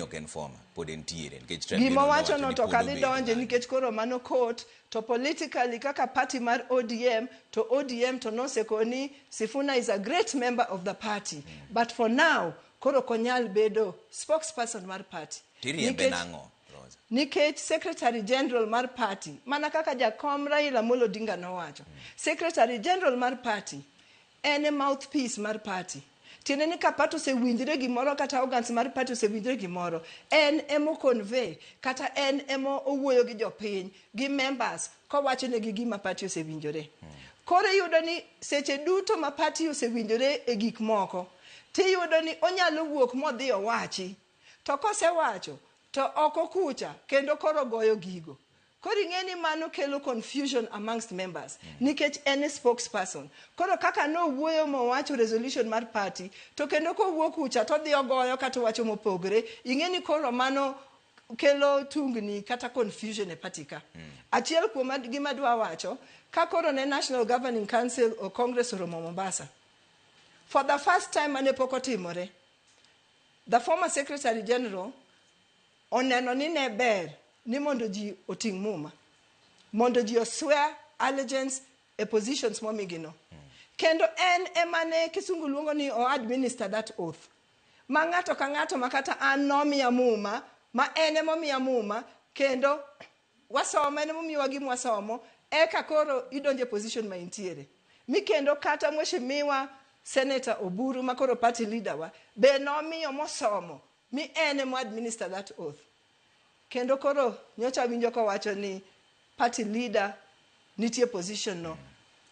Ok en former, pod entiere nikech tribunal Gima nowacho wacho no ni to pod ok adhi obedo donje kanyo. Nikech koro mano court to politically kaka party mar ODM to ODM to nosekoni Sifuna is a great member of the party, but for now koro ok onyal bedo spokesperson mar party. Tiriembe nang'o, Rosa? Nikech secretary general mar party, mana kaka jakom Raila Amolo Odinga nowacho, secretary general mar party en e mouthpiece mar party. Tiende ni ka party osewinjre gimoro kata organs mar party osewinjre gimoro, en emo convey kata en emo owuoyo gi jopiny, gi members, kowacho negi gima party osewinjore. Koro iyudo ni seche duto ma party osewinjore e gik moko, tiyudo ni onyalo wuok modhi owachi. To kosewacho, to oko kucha kendo koro goyo gigo. Koro ing'e ni mano kelo confusion amongst members nikech en e spokesperson. Koro kaka nowuoyo mowacho resolution mar party, to kendo kowuok kucha to odhi ogoyo kata owacho mopogre, ing'e ni koro mano kelo tungni kata confusion e party ka. Achiel kuom gima adwa wacho, ka koro ne National Governing Council o Congress oromo Mombasa, for the first time mane pok otimore, the former Secretary General oneno ni ne ber ni mondo ji oting' muma mondo ji oswear allegiance e positions momigino. Kendo en ema ne kisungu luongo ni o administer that oath ma ng'ato ka ng'ato ma kata an nomiya muma ma en emomiya muma kendo wasomo, en emomiyowa gima wasomo, eka koro idonjo e position ma intiere. Mi kendo kata mheshimiwa Senator Oburu ma koro party leader wa be nomiyo mosomo mi en emo administer that oath. Kendo koro nyocha winjo kowacho ni party leader nitie position no.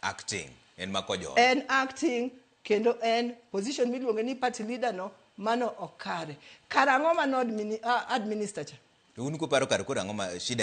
Acting en makojolo. En acting kendo en position miluonge ni party leader no, mano ok kare. Karang'o mano administer cha? To un kuparo kar koro ang'o ma shida?